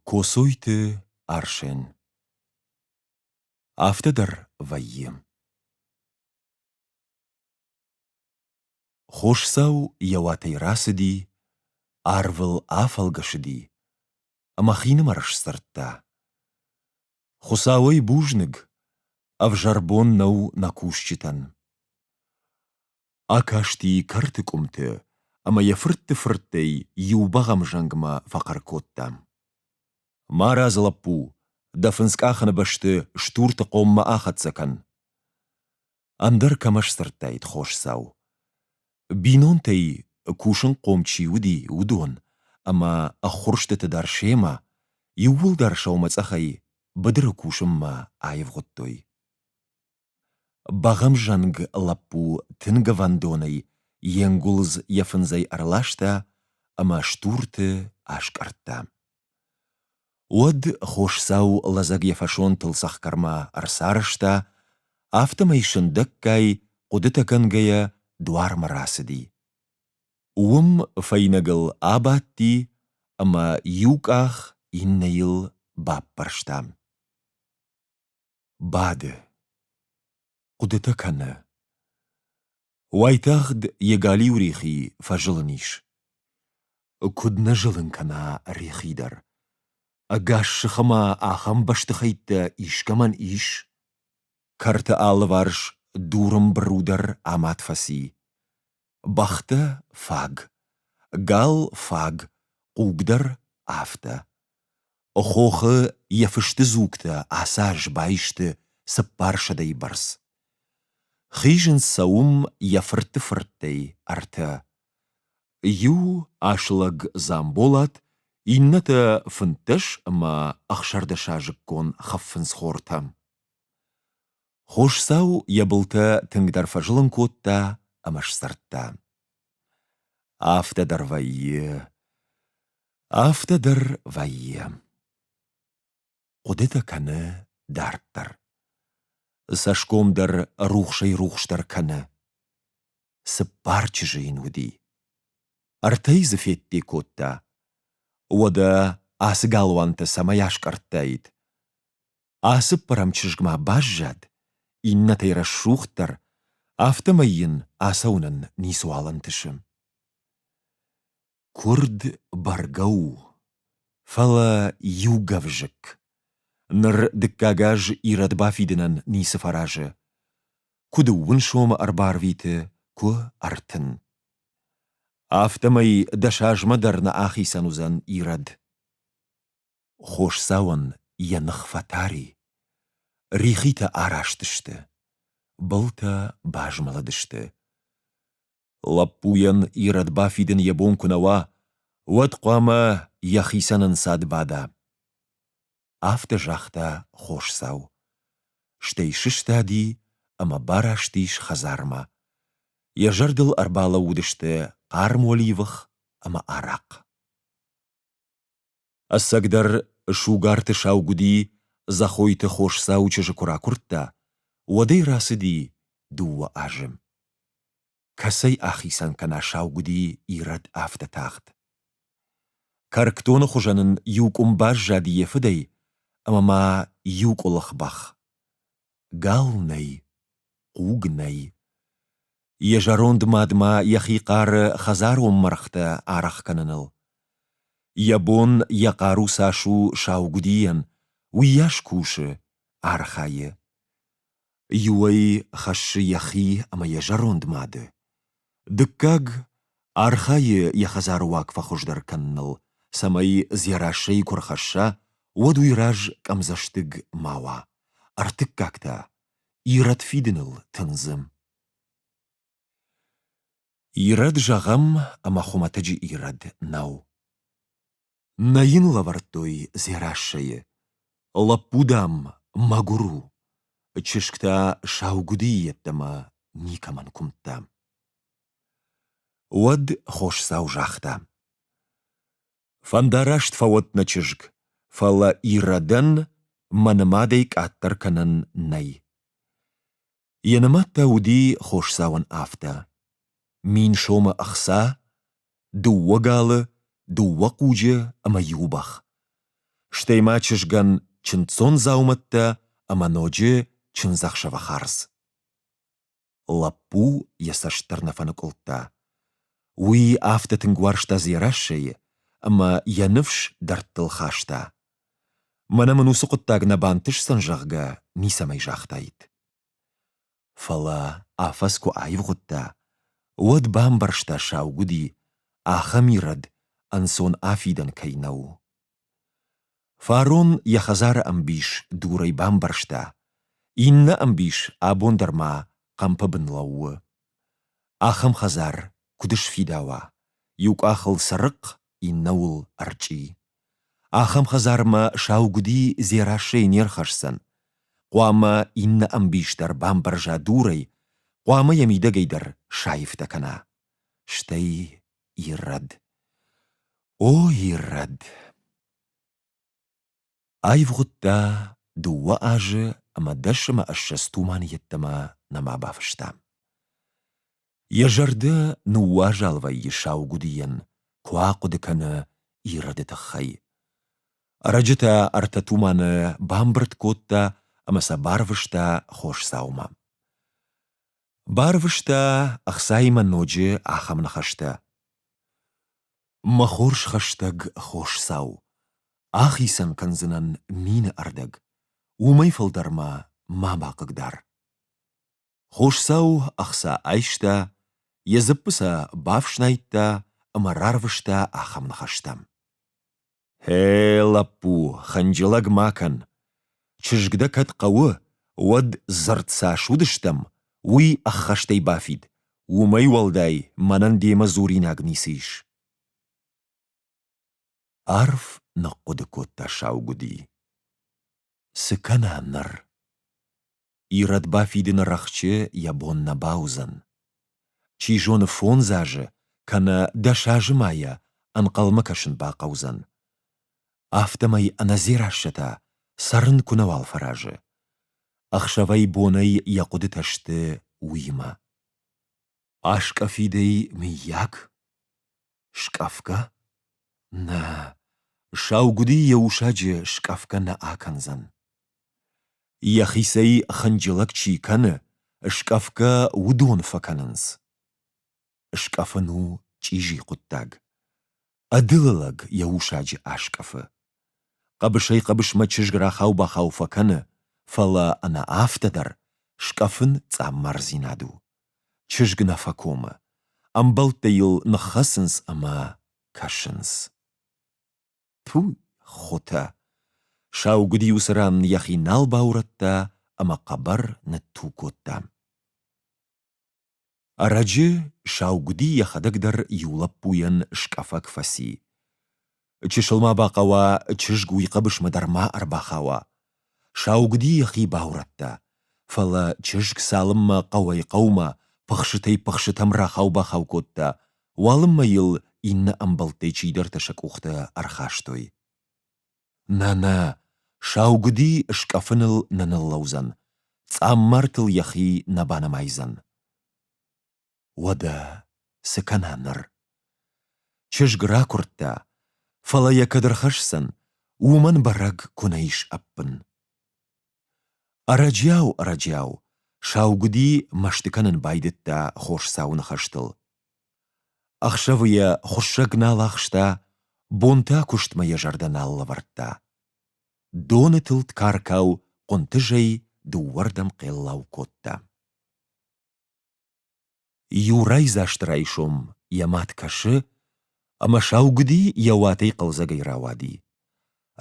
Коцойты Арсен. Афтӕ дӕр вӕййы. Хосдзау йӕ уатӕй рацыди, арвыл афӕлгӕсыди ӕмӕ хинымӕр сдзырдта: Хуыцауӕй бузныг, ӕвзӕр бон нӕу нӕ кусджытӕн. Акасти кӕрты къуымты ӕмӕ йӕ фыртты фырттӕй иу бӕгъӕмзӕнгмӕ фӕхъӕр кодта: Марадз, лӕппу, дӕ фындзкъахыны бӕсты стурты хъоммӕ ахӕццӕ кӕн. Ӕндӕр кӕмӕ сдзырдтаид хосдзау. Бинонтӕй кусынхъом чи уыди, уыдон ӕмӕ ӕххуырстыты дӕр семӕ, иууылдӕр сӕумӕцъӕхӕй быдыры кусынмӕ аивгъуыдтой. Бӕгъӕмзӕнг лӕппу тынг ӕвӕндонӕй йе нгуылдз йӕ фындзӕй ӕрласта ӕмӕ стурты аскъӕрдта. Уӕд хосдзау лӕдзӕг йӕ фӕсонтыл цӕхгӕрмӕ ӕрцарӕзта, афтӕмӕй сындӕггай, хъуыдытӕгӕнгӕйӕ дуармӕ рацыди. Уым фӕйнӕгыл абадти ӕмӕ иу къах иннӕйыл баппӕрста. Бады. Хъуыдытӕ кӕны. Уайтагъд йӕ галиу рихи фӕзылын ис. Куыд нӕ зылын кӕна рихи дӕр? Ӕгас сыхы ма ахӕм бӕстыхӕйттӕ искӕмӕн ис? Кӕрты алыварс дурын быру дӕр амад фӕци. Бӕхтӕ фаг, гал фаг, хъуг дӕр афтӕ. Хохы йӕ фысты дзугтӕ ацы аз баисты цыппарсӕдӕйы бӕрц. Хизынц сӕ уым йӕ фыртты фырттӕй ӕртӕ. Иу ас лӕг Дзамболат, иннӕтӕ фынддӕс ӕмӕ ӕхсӕрдӕсазыккон хӕффындзхортӕ. Хосдзау йӕ былтӕ тынгдӕр фӕзылын кодта ӕмӕ сдзырдта: Афтӕ дӕр вӕййы, афтӕ дӕр вӕййы. Хъуыдытӕ кӕны дарддӕр. Цӕсгом дӕр рухсӕй-рухсдӕр кӕны. Цыппар чызджы йын уыди. Ӕртӕйы дзы федде кодта. Уӕдӕ ацы галуантӕ цӕмӕй аскъӕрдтаид? А цыппӕрӕм чызг ма баззад, иннӕтӕй рӕсугъддӕр, афтӕмӕй йын ацӕуынӕн ницыуал ӕнтысы. Куырд бӕргӕ у, фӕлӕ иу гӕвзыкк. Ныр дыккаг аз ирӕд бафидынӕн ницы фӕразы. Куы дыууын сомы ӕрбарвиты, куы ӕртын. Афтӕмӕй дӕс азмӕ дӕр нӕ ахицӕн уыдзӕн ирӕд. Хосдзауӕн йӕ ных фӕтари. Рихитӕ араст сты, былтӕ базмӕлыдысты. Лӕппуйӕн ирӕд бафидын йӕ бон куы нӕ уа, уӕд хъуамӕ йӕхицӕн ӕнцад бада. Афтӕ загъта хосдзау. Стӕй сыстади ӕмӕ бараст ис хӕдзармӕ. Йӕ зӕрдыл ӕрбалӕууыдысты хъарм уӕливых ӕмӕ арахъхъ. Ӕцӕгдӕр, Сугарты Саугуди Дзӕхойты хосдзауы чызджы куы ракуырдта, уӕдӕй рацыди дыууӕ азы. Кӕцӕй ахицӕн кӕна Саугуди ирӕд афтӕ тагъд? Кӕркдоны хуызӕн ын иу къуым баззади йӕ фыдӕй ӕмӕ ма иу къуылых бӕх. Гал нӕй, хъуг нӕй. Йӕ зӕронд мад ма йӕхи хъары хӕдзарон мӕргътӕ арӕх кӕныныл. Йӕ бон, йӕ хъару цас у Саугудийӕн, уыйас кусы, архайы. Иуӕй хӕссы йӕхи ӕмӕ йӕ зӕронд мады. Дыккаг архайы йӕ хӕдзары уаг фӕхуыздӕр кӕныныл, цӕмӕй Дзерассӕйы куы рхӕсса, уӕд уый раз къӕмдзӕстыг ма уа. Ӕртыккаг та ирӕд фидыныл тындзы. Ирӕд зӕгъӕм ӕмӕ хуымӕтӕджы ирӕд нӕу. Нӕ йын лӕвӕрдтой Дзерассӕйы. Лӕппу, дам, мӕгуыр у. Чызг та саугуыдыйы йеддӕмӕ никӕмӕн куымдта. Уӕд Хосдзау загъта: Фӕндараст фӕуӕд нӕ чызг, фӕлӕ ирӕдӕн мӕ нымадӕй къаддӕр кӕнӕн нӕй. Йӕ нымад та уыди хосдзауӕн афтӕ: мин сомы ӕхца, дыууӕ галы, дыууӕ хъуджы ӕмӕ иу бӕх. Стӕй ма чызгӕн чындздзон дзаумӕттӕ ӕмӕ ноджы чындзӕхсӕвы хардз. Лӕппу йӕ цӕст дӕр нӕ фӕныкъуылдта. Уый афтӕ тынг уарзта Дзерассӕйы, ӕмӕ йӕ ныфс дӕрдтыл хаста. Мӕнӕ мын уыцы хъуыддаг нӕ бантысдзӕн, зӕгъгӕ, ницӕмӕй загътаид. Фӕлӕ афӕдз куы аивгъуыдта, уӕд бамбӕрста Саугуди, ахӕм ирӕд ӕнцон афидӕн кӕй нӕу. Фарон йӕ хӕдзары ӕмбис дурӕй бамбӕрзта, иннӕ ӕмбис абон дӕр ма хъӕмпы бын лӕууы. Ахӕм хӕдзар куыд сфидауа, иу къахыл цырыхъхъ, иннӕуыл ӕрчъи. Ахӕм хӕдзармӕ Саугуди Дзерассӕйы не рхӕсдзӕн. Хъуамӕ иннӕ ӕмбис дӕр бамбӕрза дурӕй, хъуамӕ йӕ мидӕгӕй дӕр саивтӕ кӕна. Стӕй ирӕд. О, ирӕд! Аивгъуыдта дыууӕ азы ӕмӕ 10 ӕмӕ 20 туманы йеддӕмӕ нӕма бафыста. Йӕ зӕрдӕ ныууазал вӕййы Саугуыдийӕн, куы ахъуыды кӕны ирӕды тыххӕй. Ӕрӕджы та ӕртӕ туманы бамбырд кодта ӕмӕ сӕ барвыста хосдзаумӕ. Барвыста ӕхцаимӕ ноджы ахӕм ныхӕстӕ: Мӕ хорз хӕстӕг хосдзау, ахицӕн кӕндзынӕн мины ӕрдӕг, уымӕй фылдӕр ма ма бахъыгдар. Хосдзау ӕхца айста, йӕ дзыппы сӕ бафснайдта ӕмӕ рарвыста ахӕм ныхӕстӕм: Гъе, лӕппу, хынджылӕг ма кӕн. Чызг дӕ кӕд хъӕуы, уӕд дзырд цас уыдыстӕм, уый ӕххӕстӕй бафид, уымӕй уӕлдай мӕнӕн демӕ дзуринаг ницы ис. Арф ныхъхъуыды кодта Саугуыди. Цы кӕна ныр? Ирӕд бафидыны рӕхджы йӕ бон нӕ бауыдзӕн. Чи зоны фондз азы кӕнӕ дӕс азы ма йӕ ӕнхъӕлмӕ кӕсын бахъӕудзӕн. Афтӕмӕй ӕнӕ та цӕрын куы нӕуал фӕразы. Ӕхсӕвӕй-бонӕй йӕ хъуыдытӕ сты уыимӕ. Аскъӕфид ӕй, мыййаг? Скъӕфгӕ? Нӕ, Саугуыди йӕ усаджы скъӕфгӕ нӕ акӕндзӕн. Йӕхицӕй хынджылӕг чи кӕны, скъӕфгӕ уыдон фӕкӕнынц. Скъӕфын у чъизи хъуыддаг. Ӕдылы лӕг йӕ усаджы аскъӕфы. Хъӕбысӕй-хъӕбысмӕ чызг рахау-бахау фӕкӕны, фӕлӕ ӕнӕ афтӕ дӕр скъӕфын цъаммардзинад у. Чызг нӕ фӕкомы. Ӕмбӕлттӕ йыл ныххӕцынц ӕмӕ кӕсынц. Ту, хуытӕ! Саугуыди уыцы ран йӕхи нал баурӕдта ӕмӕ хъӕбӕр нытту кодта. Ӕрӕджы Саугуыди йӕхӕдӕг дӕр иу лӕппуйӕн скъӕфӕг фӕци. Чысыл ма бахъӕуа, чызг уый хъӕбысмӕ дӕр ма ӕрбахауа. Саугуыди йӕхи баурӕдта, фӕлӕ чызг цалынмӕ хъӕуӕй-хъӕумӕ, пыхсытӕй-пыхсытӕм рахау-бахау кодта, уалынмӕ йыл иннӕ ӕмбӕлттӕй чидӕртӕ сӕ къухтӕ ӕрхастой. Нӕ-нӕ, Саугуыди скъӕфыныл нӕ ныллӕудзӕн, цъаммартыл йӕхи нӕ банымайдзӕн. Уӕдӕ цы кӕна ныр? Чызг ракуырдта, фӕлӕ йӕ кӕд ӕрхӕсдзӕн, уымӕн бӕрӕг куы нӕ ис ӕппын. Ӕрӕджиау-ӕрӕджиау Саугуыди мӕсты кӕнын байдыдта хосдзауы ныхӕстыл. Ӕхсӕвы йӕ хуыссӕг нал ахста, бон та куыстмӕ йӕ зӕрдӕ нал лӕвӕрдта. Доны тылд каркау хъуынтызӕй дыууӕрдӕм хъеллау кодта. Иу райдзаст райсом йӕ мад кӕсы, ӕмӕ Саугуыди йӕ уатӕй хъӕлдзӕгӕй рауади.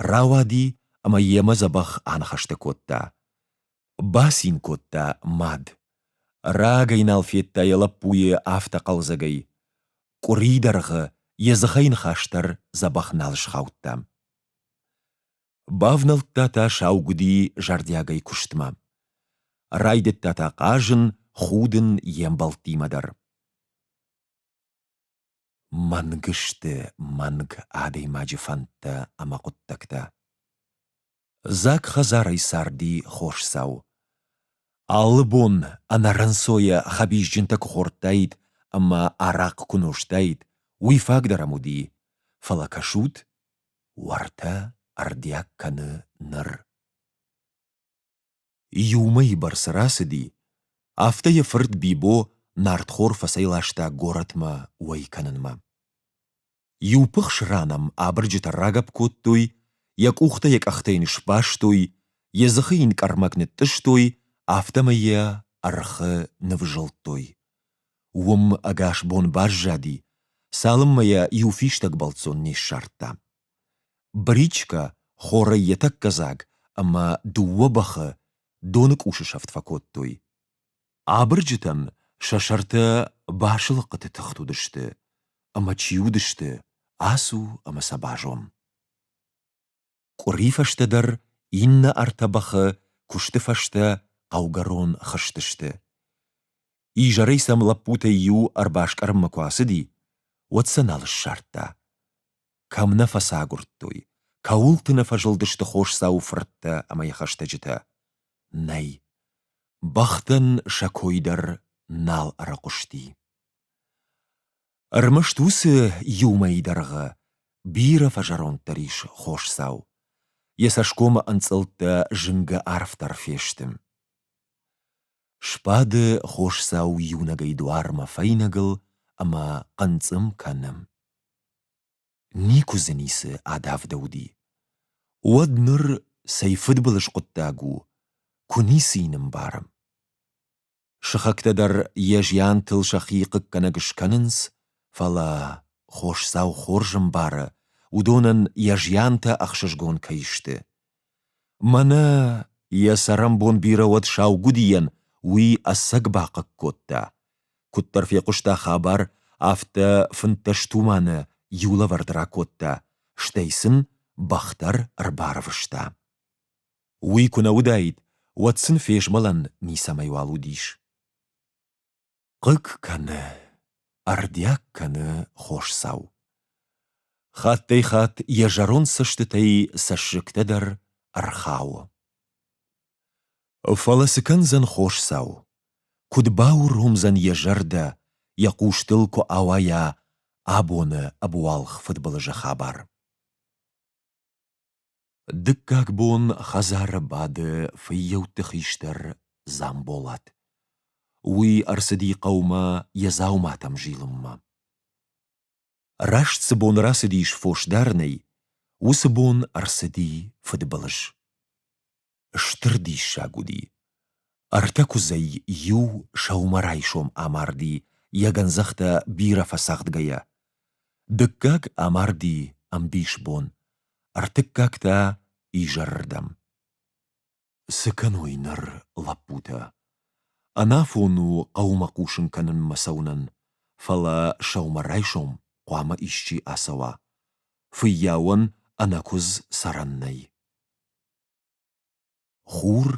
Рауади ӕмӕ йемӕ дзӕбӕх аныхӕстӕ кодта. Бацин кодта мад. Рагӕй нал федта йӕ лӕппуйы афтӕ хъӕлдзӕгӕй. Къуыри дӕргъы йӕ дзыхӕй ныхас дӕр дзӕбӕх нал схаудта. Бавнӕлдта та Саугуыди зӕрдиагӕй куыстмӕ. Райдыдта та хъазын, худын йе мбӕлттимӕ дӕр. Мӕнг сты мӕнг адӕймаджы фӕндтӕ ӕмӕ хъуыддӕгтӕ. Дзаг хӕдзарӕй царди хосдзау. Алы бон ӕнӕрӕнцойӕ хӕбизджынтӕ куы хордтаид ӕмӕ арахъхъ куы нозтаид, уый фаг дӕр ӕм уыди, фӕлӕ кӕсут, уӕртӕ. ӕрдиаг кӕны ныр. Иу мӕйы бӕрц рацыди, афтӕ йӕ фырт Бибо нартхор фӕцӕйласта горӕтмӕ уӕй кӕнынмӕ. Иу пыхс ран ӕм абырджытӕ рагӕпп кодтой, йӕ къухтӕ йӕ къӕхтӕ йын сбастой, йӕ дзыхы йын къӕрмӕг нытътъыстой, афтӕмӕй йӕ ӕрхы нывзылдтой. Уым ӕгас бон баззади, цалынмӕ йӕ иу фистӕг бӕлццон не ссардта. Бричкӕ хорӕй йӕ тӕккӕ дзаг ӕмӕ дыууӕ бӕхы доны къусы сӕфт фӕкодтой. Абырджытӕн сӕ сӕртӕ басылыхъхъыты тыхт уыдысты, ӕмӕ чи уыдысты, ацу ӕмӕ сӕ базон. Къуыри фӕстӕдӕр иннӕ ӕртӕ бӕхы куысты фӕстӕ хъӕугӕрон хызтысты. Изӕрӕй сӕм лӕппутӕй иу ӕрбаскъӕрынмӕ куы ацыди, уӕд сӕ нал ссардта. Кӕм нӕ фӕцагуырдтой, кӕуылты нӕ фӕзылдысты хосдзауы фырттӕ ӕмӕ йӕ хӕстӕджытӕ. Нӕй. Бӕхтӕн сӕ кой дӕр нал ӕрыхъуысти. Ӕрмӕст уыцы иу мӕйы дӕргъы бирӕ фӕзӕронддӕр ис хосдзау. Йӕ цӕсгомы ӕнцъылдтӕ зынгӕ арфдӕр фесты. Сбады хосдзау иунӕгӕй дуармӕ фӕйнӕгыл ӕмӕ хъынцъым кӕны. Никуы дзы ницы адавдӕуыди. Уӕд ныр цӕй фыдбылыз хъуыддаг у, куы ницы йын ӕмбарӕм. Сыхӕгтӕ дӕр йӕ зиантыл сӕхи хъыггӕнӕг скӕнынц, фӕлӕ хосдзау хорз ӕмбары, уыдонӕн йӕ зиантӕ ӕхсызгон кӕй сты. Мӕнӕ йӕ цӕрӕнбон бирӕ уӕд Саугуыдийӕн уый ӕцӕг бахъыг кодта. Куыддӕр фехъуыста хабар, афтӕ 15 туманы иу лӕвӕрд ракодта, стӕй сын бӕх дӕр ӕрбарвыста. Уый куы нӕ уыдаид, уӕд сын фезмӕлӕн ницӕмӕйуал уыдис. Хъыг кӕны, ӕрдиаг кӕны хосдзау. Хаттӕй-хатт йӕ зӕронд цӕстытӕй цӕссыгтӕ дӕр ӕрхауы. Фӕлӕ цы кӕндзӕн хосдзау? Куыд бауромдзӕн йӕ зӕрдӕ, йӕ хъустыл куы ауайа абоны ӕбуалгъ фыдбылызы хабар? Дыккаг бон хӕдзары бады фыййӕутты хистӕр Дзамболат. Уый ӕрцыди хъӕумӕ йӕ дзауматӕм зилынмӕ. Раст цы бон рацыдис фосдарынӕй, уыцы бон ӕрцыди фыдбылыз. Стыр диссаг уыди. Ӕртӕ куыдзӕй иу сӕумӕрайсом амарди йӕ гӕндзӕхтӕ бирӕ фӕцӕгъдгӕйӕ. Дыккаг амарди ӕмбисбон, ӕртыккаг та изӕрырдӕм. Цы кӕной ныр лӕппутӕ? Ӕнафон у хъӕумӕ хъусын кӕнынмӕ цӕуынӕн, фӕлӕ сӕумӕрайсом хъуамӕ исчи ацӕуа. Фыййауӕн ӕнӕ куыдз цӕрӕн нӕй. Хур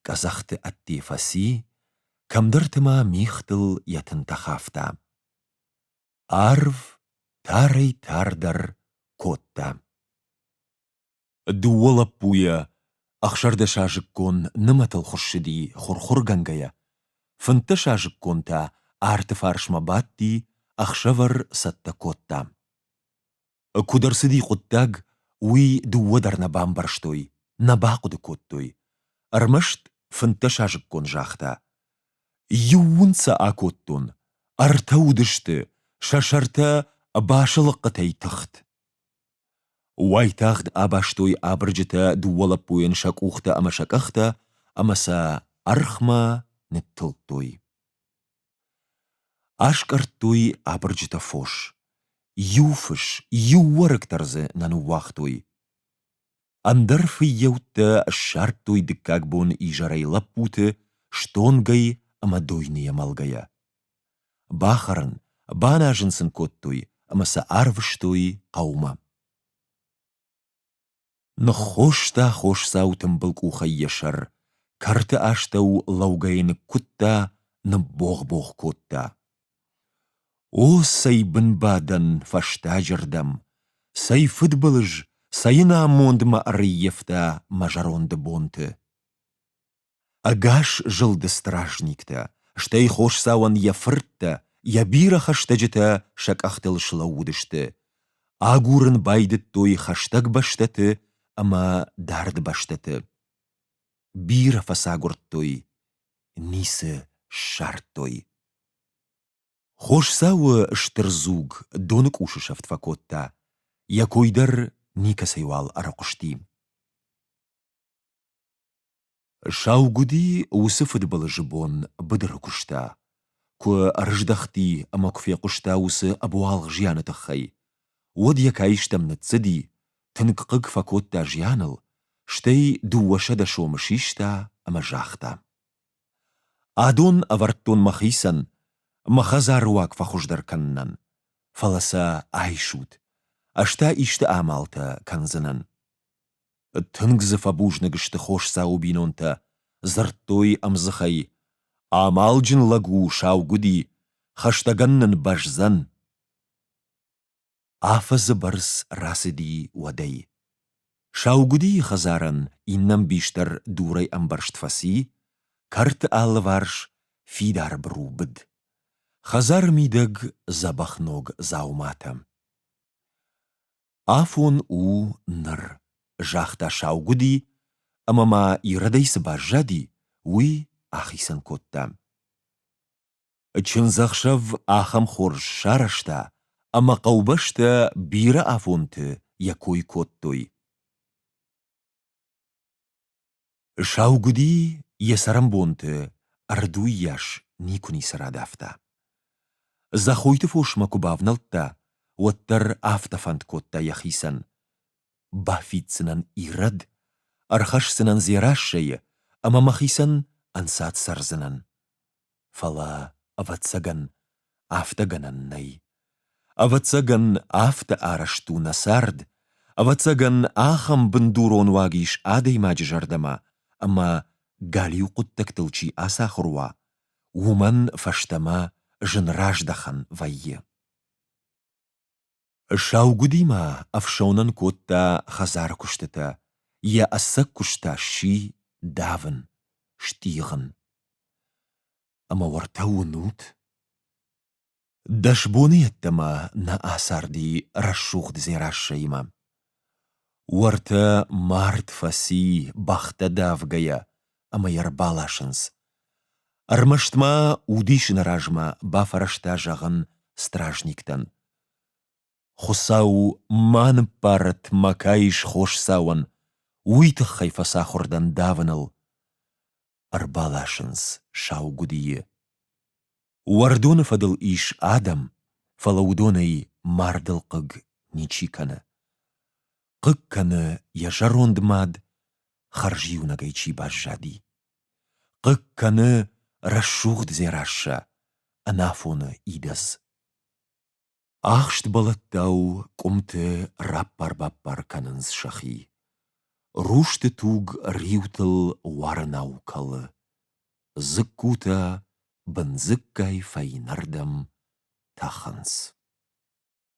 къӕдзӕхты ӕдде фӕци, кӕмдӕрты ма мигътыл йӕ тынтӕ хафта. Арв тарӕй-тардӕр кодта. Дыууӕ лӕппуйӕ ӕхсӕрдӕсазыккон нымӕтыл хуыссыди хуырхуыргӕнгӕйӕ, фынддӕсазыккон та арты фарсмӕ бадти, ӕхсӕвӕр цӕттӕ кодта. Куыд ӕрцыди хъуыддаг, уый дыууӕ дӕр нӕ бамбӕрстой, нӕ бахъуыды кодтой. Ӕрмӕст фынддӕсазыккон загъта: «Иу уын сӕ акодтон, ӕртӕ уыдысты, сӕ сӕртӕ басылыхъхъытӕй тыхт». Уайтагъд абастой абырджытӕ дыууӕ лӕппуйӕн сӕ къухтӕ ӕмӕ сӕ къӕхтӕ ӕмӕ сӕ ӕрхмӕ ныттылдтой. Аскъӕрдтой абырджытӕ фос. Иу фыс, иу уӕрыкк дӕр дзы нӕ ныууагътой. Ӕндӕр фыййӕуттӕ ссардтой дыккаг бон изӕрӕй лӕппуты стонгӕй ӕмӕ дойныйӕ мӕлгӕйӕ. Бахӕрын, баназын сын кодтой ӕмӕ сӕ арвыстой хъӕумӕ. Ныххоста хосдзау тымбыл къухӕй йӕ сӕр, кӕрты астӕу лӕугӕйӕ ныккуыдта, ныббогъ-богъ кодта. О, цӕй бынбадӕн фӕстаджырдӕм, цӕй фыдбылыз, цӕй ӕнамонд мӕ ӕрыййӕфта мӕ зӕронды бонты! Ӕгас зылды стражниктӕ, стӕй хосдзауӕн йӕ фырттӕ, йӕ бирӕ хӕстӕджытӕ сӕ къӕхтыл слӕууыдысты. Агурын байдыдтой хӕстӕг бӕстӕты. ӕмӕ дард бӕстӕты. Бирӕ фӕцагуырдтой, ницы ссардтой. Хосдзауы стыр дзуг доны къусы сӕфт фӕкодта, йӕ кой дӕр никӕцӕйуал ӕрыхъуысти. Саугуыди уыцы фыдбылызы бон быдыры куыста. Куы ӕрыздӕхти ӕмӕ куы фехъуыста уыцы ӕбуалгъ зианы тыххӕй, уӕд йӕ каистӕм ныццыди, тынг хъыг фӕкодта зианыл, стӕй 200 сомы систа ӕмӕ загъта: Адон ӕвӕрдтон мӕхицӕн, мӕ хӕдзары уаг фӕхуыздӕр кӕнынӕн, фӕлӕ сӕ айсут, ӕз та исты амалтӕ кӕндзынӕн. Тынг дзы фӕбузныг сты хосдзауы бинонтӕ, дзырдтой ӕмдзыхӕй: «Амалджын лӕг у Саугуыди, хӕстӕгӕн нын бӕздзӕн». Афӕдзы бӕрц рацыди уӕдӕй. Саугуыдийы хӕдзарӕн иннӕ мбис дӕр дурӕй ӕмбӕрзт фӕци, кӕрты алыварс фидар быру быд. Хӕдзары мидӕг дзӕбӕх ног дзауматӕ. Афон у ныр, загъта Саугуыди ӕмӕ ма ирӕдӕй цы баззади, уый ахицӕн кодта. Чындзӕхсӕв ахӕм хорз сарӕзта, ӕмӕ хъӕубӕстӕ бирӕ афонты йӕ кой кодтой. Саугуыди йӕ цӕрӕнбонты ӕрдуйас никуы ницы радавта. Дзӕхойты фосмӕ куы бавнӕлдта, уӕддӕр афтӕ фӕнд кодта йӕхицӕн: бафиддзынӕн ирӕд, ӕрхӕсдзынӕн Дзерассӕйы ӕмӕ мӕхицӕн ӕнцад цӕрдзынӕн. Фӕлӕ, ӕвӕццӕгӕн, афтӕ гӕнӕн нӕй. Ӕвӕццӕгӕн, афтӕ арӕзт у нӕ цард, ӕвӕццӕгӕн, ахӕм бындурон уаг ис адӕймаджы зӕрдӕмӕ, ӕмӕ галиу хъуыддӕгтыл чи ацахуыр уа, уымӕн фӕстӕмӕ зын раздӕхӕн вӕййы. Саугуыдимӕ ӕфсонӕн кодта хӕдзары куыстытӕ, йӕ ӕцӕг куыст та сси давын, стъигъын. Ӕмӕ уӕртӕ уынут? Дӕс боны йеддӕмӕ нӕ ацарди рӕсугъд Дзерассӕимӕ. Уӕртӕ мард фӕци бӕхтӕ давгӕйӕ ӕмӕ йӕ рбаласынц. Ӕрмӕст ма удисыны размӕ бафӕрӕзта зӕгъын стражниктӕн: Хуыцау ма ныббарӕд мӕ каис хосдзауӕн, уый тыххӕй фӕцахуыр дӕн давыныл. Ӕрбаласынц саугуыдийы. Уӕрдоны фӕдыл ис адӕм, фӕлӕ уыдонӕй мардыл хъыг ничи кӕны. Хъыг кӕны йӕ зӕронд мад, хӕрзиунӕгӕй чи баззади. Хъыг кӕны рӕсугъд Дзерассӕ, ӕнафоны идӕдз. Ахст бӕлӕттау къуымты раппар-баппар кӕнынц сӕхи. Русты туг риутыл уарынау кӕлы. Дзыккутӕ бындзыггай фӕйнӕрдӕм тӕхынц.